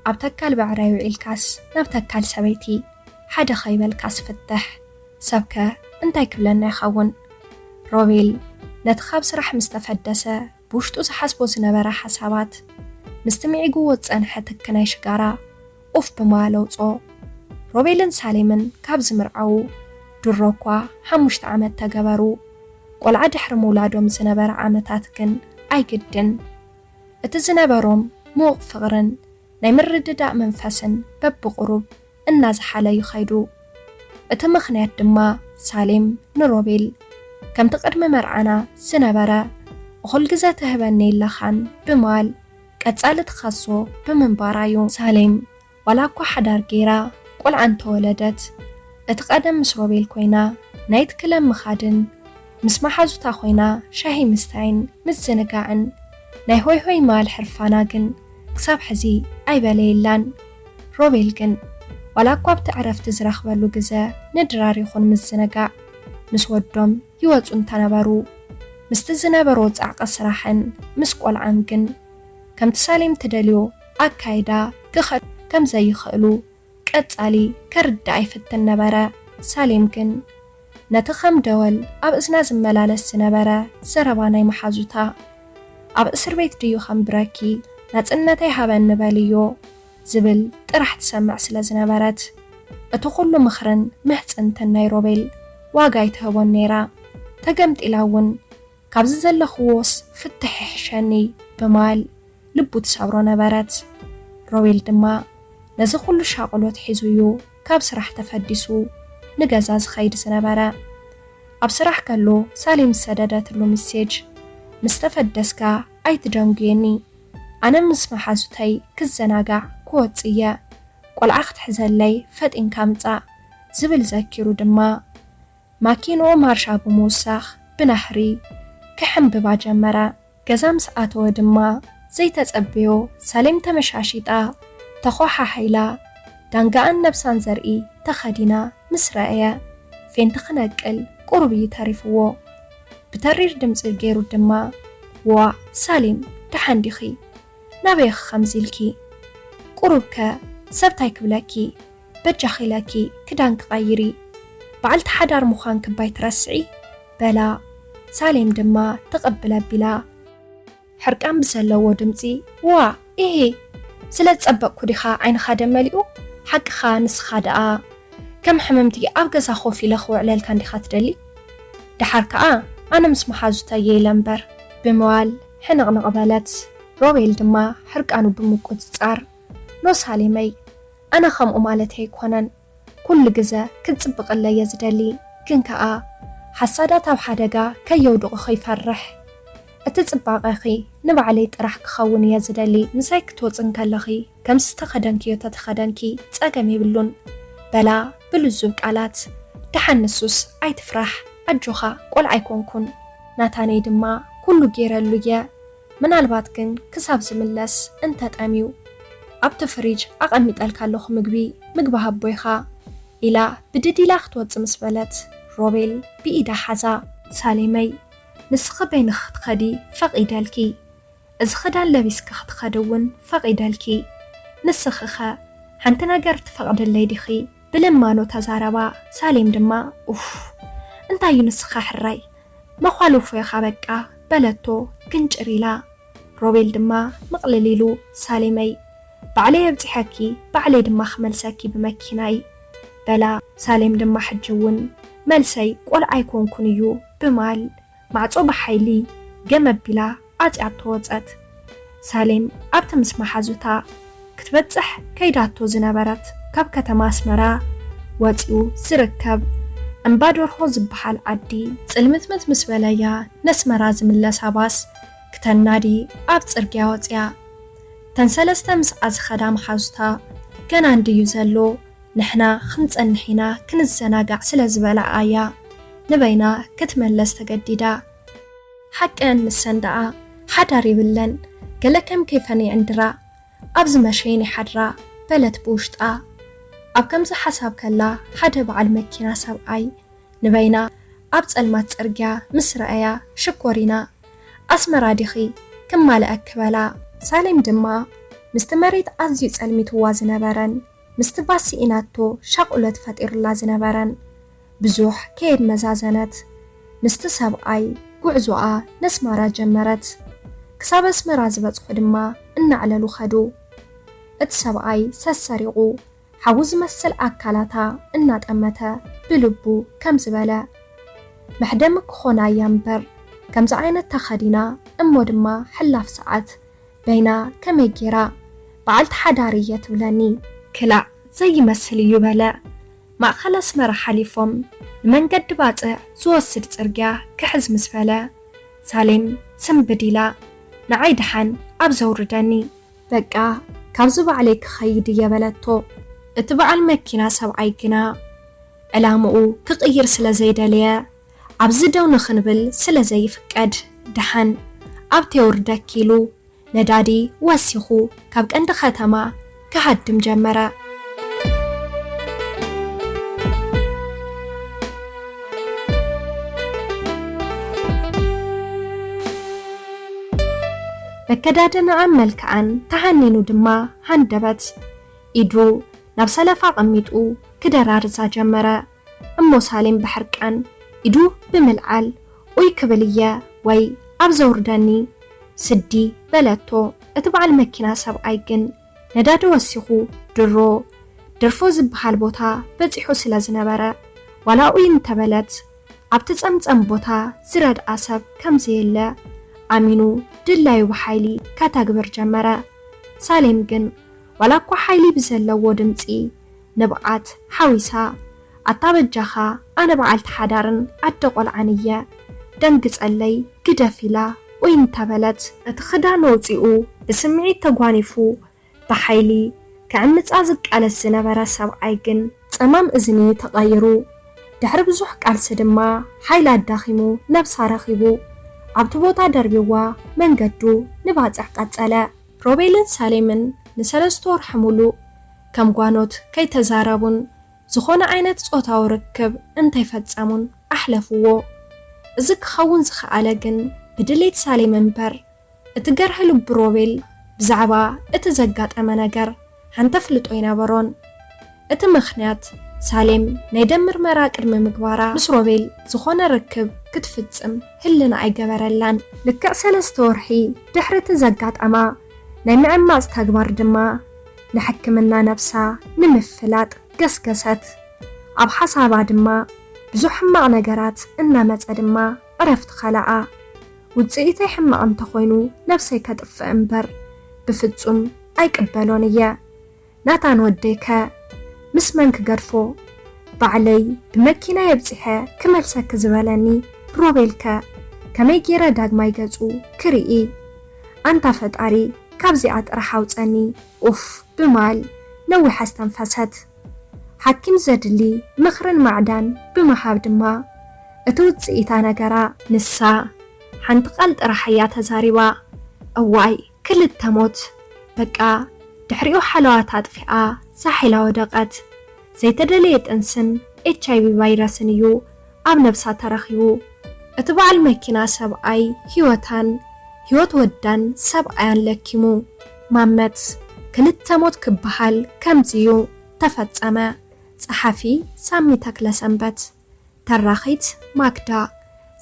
ኣብ ተካል ብዕራይ ውዒልካስ ናብ ተካል ሰበይቲ ሓደ ከይበልካስ ፍትሕ። ሰብከ እንታይ ክብለና ይኸውን? ሮቤል ነቲ ካብ ስራሕ ምስ ተፈደሰ ብውሽጡ ዝሓስቦ ዝነበረ ሓሳባት ምስቲ ምዒግዎ ዝጸንሐ ትኪ ናይ ሽጋራ ኡፍ ብምባል ኣውጽኦ። ሮቤልን ሳሌምን ካብ ዝምርዓዉ ድሮ እኳ ሓሙሽተ ዓመት ተገበሩ። ቆልዓ ድሕሪ ምውላዶም ዝነበረ ዓመታት ግን ኣይግድን። እቲ ዝነበሮም ምዉቕ ፍቕርን ናይ ምርድዳእ መንፈስን በብቕሩብ እናዝሓለ እዩ ኸይዱ። እቲ ምኽንያት ድማ ሳሌም ንሮቤል ከምቲ ቅድሚ መርዓና ዝነበረ እኹል ግዘ ትህበኒ ኣለኻን ብምባል ቀጻሊ ትኸሶ ብምንባራ እዩ። ሳሌም ዋላ እኳ ሓዳር ገይራ ቆልዓ እንተወለደት፣ እቲ ቀደም ምስ ሮቤል ኮይና ናይት ክለብ ምኻድን ምስ መሓዙታ ኮይና ሻሂ ምስታይን ምዝንጋዕን ናይ ሆይ ሆይ ምባል ሕርፋና ግን ክሳብ ሕዚ ኣይበለየላን። ሮቤል ግን ዋላ እኳ ኣብቲ ዕረፍቲ ዝረኽበሉ ግዘ ንድራር ይኹን ምዝንጋዕ ምስ ወዶም ይወጹ እንተነበሩ፣ ምስቲ ዝነበሮ ጻዕቂ ስራሕን ምስ ቆልዓን ግን ከምቲ ሳሌም ትደልዮ ኣካይዳ ክኸዱ ከም ዘይኽእሉ ቀጻሊ ከርድኣ ይፍትን ነበረ። ሳሌም ግን ነቲ ከም ደወል ኣብ እዝና ዝመላለስ ዝነበረ ዘረባ ናይ መሓዙታ፣ ኣብ እስር ቤት ድዩ ከንብረኪ፣ ናጽነተይ ሃበኒ በልዮ ዝብል ጥራሕ ትሰምዕ ስለ ዝነበረት፣ እቲ ኩሉ ምኽርን ምሕጽንትን ናይ ሮቤል ዋጋ ኣይትህቦን ነይራ። ተገምጢላ እውን ካብዚ ዘለኽዎስ ፍትሕ ይሕሸኒ ብምባል ልቡ ትሰብሮ ነበረት። ሮቤል ድማ ነዚ ኩሉ ሻቕሎት ሒዙ እዩ ካብ ስራሕ ተፈዲሱ ንገዛ ዝኸይድ ዝነበረ። ኣብ ስራሕ ከሎ ሳሌም ዝሰደደትሉ ሚሴጅ፣ "ምስ ተፈደስካ ኣይትደንጉየኒ፣ ኣነ ምስ መሓዙተይ ክዘናጋዕ ክወጽእ እየ፣ ቆልዓ ክትሕዘለይ ፈጢንካ ምጻእ" ዝብል ዘኪሩ ድማ ማኪንኡ ማርሻ ብምውሳኽ ብናህሪ ክሕምብባ ጀመረ። ገዛ ምስ ኣተወ ድማ ዘይተጸበዮ ሳሌም ተመሻሺጣ ተኾሓሒላ ዳንጋኣን ነብሳን ዘርኢ ተኸዲና ምስ ረኣየ ፌንቲ ክነቅል ቁሩብ እዩ ተሪፍዎ። ብተሪር ድምጺ ገይሩ ድማ፣ "ዋእ ሳሌም፣ ደሓን ዲኺ? ናበይ ኢኺ ከምዚ ኢልኪ? ቁሩብ ከ ሰብ ታይ ክብለኪ? በጃኺ ኢለኪ ክዳንኪ ቀይሪ። በዓልቲ ሓዳር ምዃንኪ እባ ኣይትረስዒ" በላ። ሳሌም ድማ ትቕብል ኣቢላ ሕርቃን ብዘለዎ ድምጺ፣ "ዋእ፣ ኢሂ፣ ስለ ዝጸበቕኩ ዲኻ ዓይንኻ ደም መሊኡ? ሓቅኻ ንስኻ ደኣ ከም ሕምምቲ ኣብ ገዛ ኮፍ ኢለ ክውዕለልካ እንዲኻ ትደሊ? ደሓር ከኣ ኣነ ምስ መሓዙተይ እየ ኢለ እምበር" ብምባል ሕንቕንቕ በለት። ሮቤል ድማ ሕርቃኑ ብምቁጽጻር፣ "ኖ ሳሌመይ፣ ኣነ ከምኡ ማለተይ ኣይኮነን። ኩሉ ግዘ ክትጽብቕለይ እየ ዝደሊ፣ ግን ከኣ ሓሳዳት ኣብ ሓደጋ ከየውድቑኺ ይፈርሕ። እቲ ጽባቐኺ ንባዕለይ ጥራሕ ክኸውን እየ ዝደሊ። ምሳይ ክትወጺ እንከለኺ ከምዚ ዝተኸደንክዮ ተተኸደንኪ ጸገም የብሉን" በላ ብልዙብ ቃላት። "ደሓን ንሱስ ኣይትፍራሕ፣ ኣጆኻ፣ ቆልዓ ኣይኮንኩን። ናታነይ ድማ ኩሉ ገይረሉ እየ። ምናልባት ግን ክሳብ ዝምለስ እንተጠምዩ፣ ኣብቲ ፍሪጅ ኣቐሚጠልካ ኣለኹ ምግቢ፣ ምግቢ ሃቦ ኢኻ" ኢላ ብድድ ኢላ ክትወጽእ ምስ በለት፣ ሮቤል ብኢዳ ሓዛ። "ሳሌመይ፣ ንስኺ በይንኺ ክትኸዲ ፈቒደልኪ፣ እዚ ክዳን ለቢስኪ ክትኸዲ እውን ፈቒደልኪ። ንስኺኸ ሓንቲ ነገር ትፈቕድለይ ዲኺ?" ብልማኖ ተዛረባ። ሳሌም ድማ፣ "ኡፍ፣ እንታይ እዩ ንስኻ ሕራይ? መዃልፎ ኢኻ በቃ" በለቶ ግንጭር ኢላ። ሮቤል ድማ ምቕልል ኢሉ፣ "ሳሌመይ፣ ባዕለይ ኣብጺሐኪ፣ ባዕለይ ድማ ክመልሰኪ ብመኪናይ" በላ። ሳሌም ድማ ሕጂ እውን፣ "መልሰይ ቆልዓ ኣይኮንኩን እዩ" ብምባል ማዕጾ ብሓይሊ ገም ኣቢላ ዓጽያቶ ወጸት። ሳሌም ኣብቲ ምስ መሓዙታ ክትበጽሕ ከይዳቶ ዝነበረት ካብ ከተማ ኣስመራ ወጺኡ ዝርከብ እምባ ደርሆ ዝበሃል ዓዲ ጽልምትምት ምስ በለያ ነስመራ ዝምለሳ ባስ ክተናዲ ኣብ ጽርግያ ወጽያ። እተን ሰለስተ ምስኣ ዝኸዳ መሓዙታ ገና እንድዩ ዘሎ ንሕና ክንጸንሕ ኢና ክንዘናጋዕ ስለ ዝበላኣያ ንበይና ክትመለስ ተገዲዳ። ሓቀን ንሰን ደኣ ሓዳር የብለን፣ ገለ ከም ከይፈን ይዕንድራ፣ ኣብ ዝመሸየን ይሓድራ በለት ብውሽጣ። ኣብ ከምዚ ሓሳብ ከላ ሓደ በዓል መኪና ሰብኣይ ንበይና ኣብ ጸልማት ጽርግያ ምስ ረኣያ ሽኮሪና ኣስመራ ዲኺ ክማልኣኪ በላ። ሳሌም ድማ ምስቲ መሬት ኣዝዩ ጸልሚትዋ ዝነበረን ምስቲ ባስ ስኢናቶ ሻቕሎት ፈጢሩላ ዝነበረን ብዙሕ ከየመዛዘነት ምስቲ ሰብኣይ ጉዕዞኣ ነስማራ ጀመረት። ክሳብ ኣስመራ ዝበጽሑ ድማ እናዕለሉ ኸዱ። እቲ ሰብኣይ ሰሰሪቑ ሓዊ ዝመስል ኣካላታ እናጠመተ ብልቡ ከም ዝበለ፣ መሕደሚ ክኾና እያ እምበር ከምዚ ዓይነት ተኸዲና እሞ ድማ ሕላፍ ሰዓት በይና ከመይ ጌራ በዓልቲ ሓዳር እየ ትብለኒ? ክላእ ዘይመስል እዩ በለ። ማእኸል ኣስመራ ሓሊፎም ንመንገዲ ባጽዕ ዝወስድ ጽርግያ ክሕዝ ምስ በለ ሳሌም ስንብድ ኢላ ንዓይ ደሓን ኣብዛ ኣውርደኒ። በቃ ካብዚ ባዕለይ ክኸይድ እየ በለቶ። እቲ በዓል መኪና ሰብኣይ ግና ዕላምኡ ክቕይር ስለ ዘይደለየ ኣብዚ ደው ንኽንብል ስለ ዘይፍቀድ ደሓን ኣብቲ የውርደኪ ኢሉ ነዳዲ ወሲኹ ካብ ቀንዲ ከተማ ክሃድም ጀመረ። በከዳድንኣን መልክዓን ተሃኒኑ ድማ ሃንደበት ኢዱ ናብ ሰለፋ ኣቐሚጡ ክደራርዛ ጀመረ። እሞ ሳሌም ብሕርቃን ኢዱ ብምልዓል ኡይ ክብል እየ ወይ ኣብ ዘውርደኒ ስዲ በለቶ። እቲ በዓል መኪና ሰብኣይ ግን ነዳዲ ወሲኹ ድሮ ድርፎ ዝበሃል ቦታ በጺሑ ስለ ዝነበረ ዋላ ኡይ እንተበለት ኣብቲ ጸምጸም ቦታ ዝረድኣ ሰብ ከም ዘየለ ኣሚኑ ድላዩ ብሓይሊ ከተግብር ጀመረ። ሳሌም ግን ዋላ እኳ ሓይሊ ብዘለዎ ድምጺ ንብዓት ሓዊሳ ኣታ በጃኻ ኣነ በዓልቲ ሓዳርን ኣደ ቆልዓን እየ ደንግጸለይ ግደፍ ኢላ ኡይ እንተበለት እቲ ክዳን ኣውጺኡ ብስምዒት ተጓኒፉ ብሓይሊ ክዕምጻ ዝቃለስ ዝነበረ ሰብኣይ ግን ጸማም እዝኒ ተቐይሩ ድሕሪ ብዙሕ ቃልሲ ድማ ሓይሊ ኣዳኺሙ ነብሳ ረኺቡ ኣብቲ ቦታ ደርቢዋ መንገዱ ንባጽዕ ቀጸለ። ሮቤልን ሳሌምን ንሰለስተ ወርሒ ሙሉእ ከም ጓኖት ከይተዛረቡን ዝኾነ ዓይነት ጾታዊ ርክብ እንተይፈጸሙን ኣሕለፍዎ። እዚ ክኸውን ዝኸኣለ ግን ብድሌት ሳሌም እምበር እቲ ገርሂ ልቢ ሮቤል ብዛዕባ እቲ ዘጋጠመ ነገር ሓንቲ ኣፍልጦ ኣይነበሮን። እቲ ምኽንያት ሳሌም ናይ ደም ምርመራ ቅድሚ ምግባራ ምስ ሮቤል ዝኾነ ርክብ ክትፍጽም ህልና ኣይገበረላን። ልክዕ ሰለስተ ወርሒ ድሕሪ እቲ ዘጋጠማ ናይ ምዕማጽ ተግባር ድማ ንሕክምና ነብሳ ንምፍላጥ ገስገሰት። ኣብ ሓሳባ ድማ ብዙሕ ሕማቕ ነገራት እናመጸ ድማ ዕረፍቲ ከለኣ። ውጽኢተይ ሕማቕ እንተኾይኑ ነብሰይ ከጥፍእ እምበር ብፍጹም ኣይቅበሎን እየ። ናታን ወደይከ ምስ መን ክገድፎ? ባዕለይ ብመኪና የብጺሐ ክመልሰኪ ዝበለኒ ሮቤልከ ከመይ ገይረ ዳግማይ ገጹ ክርኢ? ኣንታ ፈጣሪ ካብዚኣ ጥራሕ ኣውጸኒ። ኡፍ ብማል ነዊሕ ኣስተንፈሰት። ሓኪም ዘድሊ ምኽርን ማዕዳን ብምሃብ ድማ እቲ ውጽኢታ ነገራ። ንሳ ሓንቲ ቃል ጥራሕ እያ ተዛሪባ። እዋይ ክልተ ሞት። በቃ ድሕሪኡ ሓለዋታ ኣጥፊኣ ሳሕ ኢላ ወደቐት። ዘይተደለየ ጥንስን ኤች ኣይ ቪ ቫይረስን እዩ ኣብ ነብሳ ተረኺቡ። እቲ በዓል መኪና ሰብኣይ ህይወታን ህይወት ወዳን ሰብኣያን ለኪሙ። ማመት ክልተ ሞት ክበሃል ከምዚ እዩ ተፈጸመ። ጸሓፊ ሳሚ ተክለሰንበት። ተራኺት ማክዳ።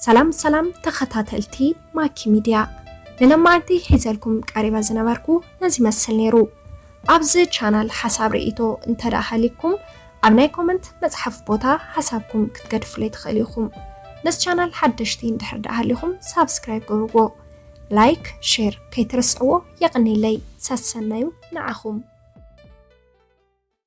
ሰላም ሰላም ተኸታተልቲ ማኪ ሚድያ፣ ንሎማዓንቲ ሒዘልኩም ቀሪበ ዝነበርኩ ነዚ መስል ነይሩ። ኣብዚ ቻናል ሓሳብ ርእይቶ እንተ ደኣ ሃልይኩም ኣብ ናይ ኮመንት መጽሓፍ ቦታ ሓሳብኩም ክትገድፉለይ ትኽእሉ ኢኹም። ነዚ ቻናል ሓደሽቲ እንድሕር ደኣ ሃልይኹም ሳብስክራይብ ግብርዎ፣ ላይክ ሼር ከይትርስዕዎ። የቕንየለይ። ሰሰናዩ ንዓኹም።